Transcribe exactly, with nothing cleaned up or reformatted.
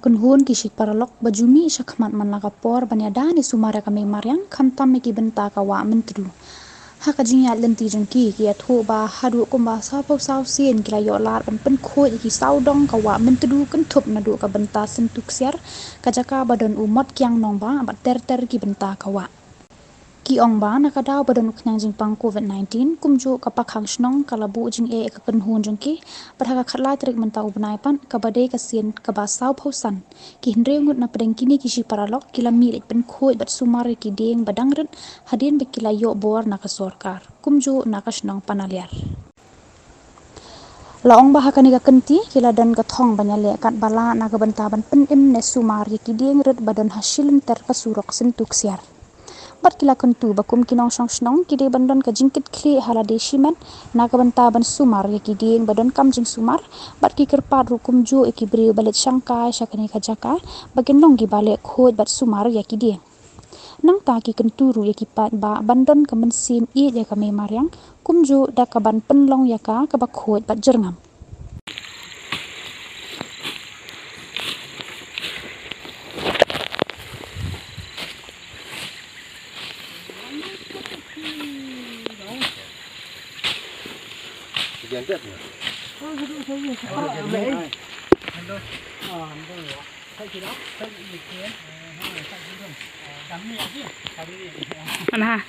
kynhun ki shi paralok ba ju mih shakhmat man la ka por ban ïada ne sumar ïa ka mei mariang, khamtam ïa ki bynta ka wah Myntdu. Ha ka jingïaid lynti jong ki, ki ïathuh ba haduh kumba sawphew saw sien ki la ïoh lad ban pynkhuid ïa ki sawdong ka wah Myntdu kynthup naduh ka bynta Syntu Ksiar, ka jaka ba don u Mot Kiang Nongbah bad ter ter ki bynta ka wah. Ki ong ba na ka daw ba don u khñiang jingpang covid nineteen, kumjuh ka pakhang shnong ka la buh jingeh ïa ka kynhun jong ki, bad ha ka khatlai tarik mynta u bnai pat, kaba dei ka sien kaba sawphew san, ki hynriew ngut na pdeng kine ki shi paralok ki la mih leit pynkhuid bad sumar ïa ki dieng ba dang rit, hadien ba ki la ïoh bor na ka sorkar, kumjuh na ka shnong Panaliar. La ong ba ha kane ka kynti ki la don ka thong ban ïaleh katba lah na ka bynta ban pynim ne sumar ïa ki dieng rit ba don ha shilynter ka surok Syntu Ksiar. Bad ki la kyntu ba kum ki nongshong shnong ki dei ban don ka jingkitkhlieh ha lade shimet na ka bynta ban sumar ïa ki dieng ba donkam jingsumar, bad ki kyrpad ruh kumjuh ïa ki briew ba leit shangkai sha kane ka jaka ba kin long kiba leh khuid bad sumar ïa ki dieng. Nangta ki kyntu ruh ïa ki paidbah ban don ka mynsiem ïeit ïa ka mei mariang, kumjuh da kaban pynlong ïa ka kaba khuid bad jyrngam. Ana.